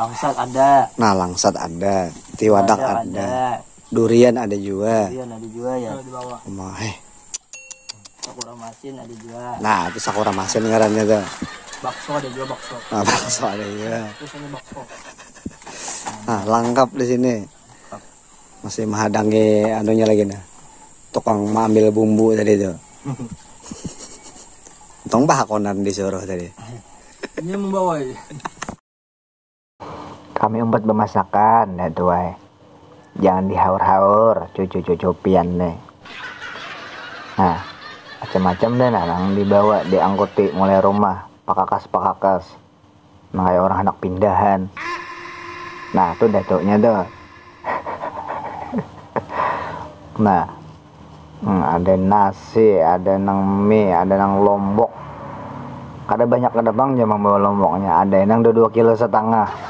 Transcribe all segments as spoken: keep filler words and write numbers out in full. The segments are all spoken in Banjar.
Langsat ada. Nah, langsat ada. Tiwadak ada. Durian ada juga. Durian ada juga ya. Kalau di bawah. Mah, eh. Sakura masin ada juga. Nah, itu sakura masin ngarannya tuh. Bakso ada juga bakso. Nah, bakso ada juga. Terus ini bakso. Nah, lengkap di sini. Masih menghadangi anunya lagi nah. Tukang mengambil bumbu tadi tuh. Untung bah konan disuruh tadi. Ini membawa aja. Kami umpat bemasakan, ya tuai. Jangan dihaur-haur, cucu-cucu pian nih. Nah, macam-macam deh nah, nang dibawa, diangkuti mulai rumah, pakakas-pakakas. Nang kayak orang anak pindahan. Nah, tuh datuknya tuh. Nah, hmm, ada nasi, ada nang mie, ada nang lombok. Kada banyak kada bang jam membawa lomboknya. Ada nang dua dua kilo setengah.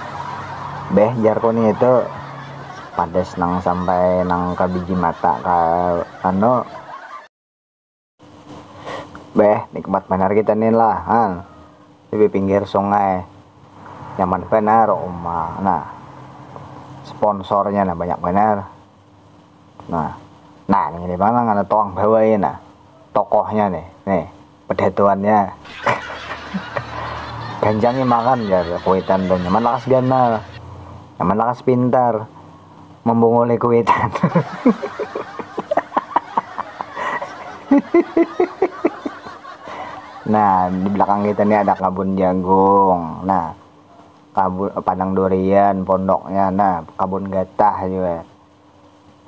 Beh, jarku nih itu padas nang sampai nang ke biji mata ke anu. Beh, nikmat benar kita nih lah, han. Di pinggir sungai. Nyaman benar rumah. Nah, sponsornya nah banyak benar. Nah, nah ini bang nang ada tuang bawa ini nah. Tokohnya nih, nih pedatuannya. Ganjangi makan ya kuitan tuh nyaman lakas ganal, nyaman lakas pintar, membunguli kuitan. Nah, di belakang kita ini ada kabun jagung. Nah, kabun padang durian pondoknya. Nah, kabun gatah juga.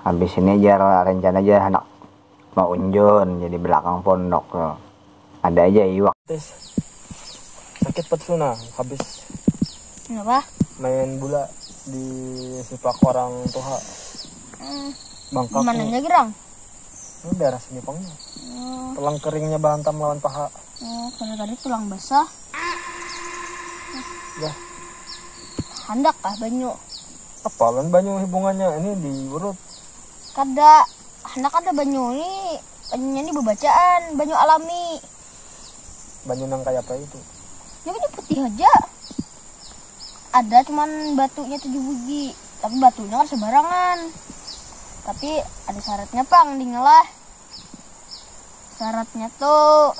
Habis ini aja rencana aja anak mau unjun jadi belakang pondok tuh. Ada aja iwak. Tis, sakit petsuna habis. Kenapa? Main bola di sipak orang tuha. Hmm. Bangkak. Gimana nya gerang? Ini darah sini pang. Hmm. Tulang keringnya bahantam lawan paha. Oh, karena tadi tulang basah. Dah. Handak kah banyu? Apalan banyu hubungannya ini di urut? Kada, handak ada banyu ini, banyunya ini bebacaan, banyu alami. Banyu nang kayak apa itu? Ya banyu putih aja. Ada cuman batunya tujuh biji, tapi batunya kan sembarangan. Tapi ada syaratnya pang di ngelah. Syaratnya tuh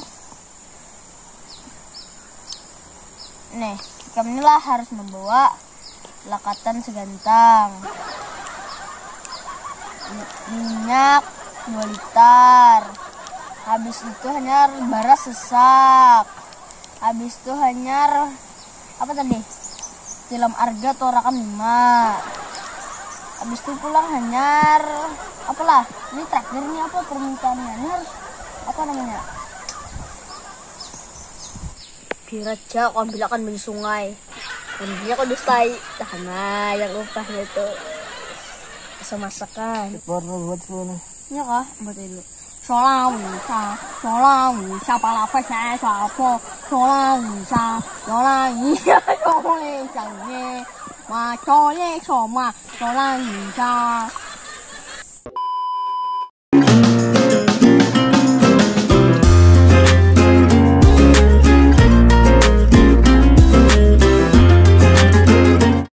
nih, ikam inilah harus membawa lakatan segantang, minyak dua liter, habis itu hanyar baras sesak, habis itu hanyar apa tadi, tilam arga torakan lima, habis itu pulang hanyar apalah, ini terakhir nih apa permintaannya, ini harus apa namanya. Kira cak kau ambil akan banyu sungai. Ambilnya kau dustai. Tah nah yang upahnya itu. Asa masakan. Warna buat semua nih. Nya kah? Buat itu. Solang wisa, solang wisa, pala apa saya, solang apa, solang wisa, solang wisa, solang wisa, wah, solang wisa, solang wisa.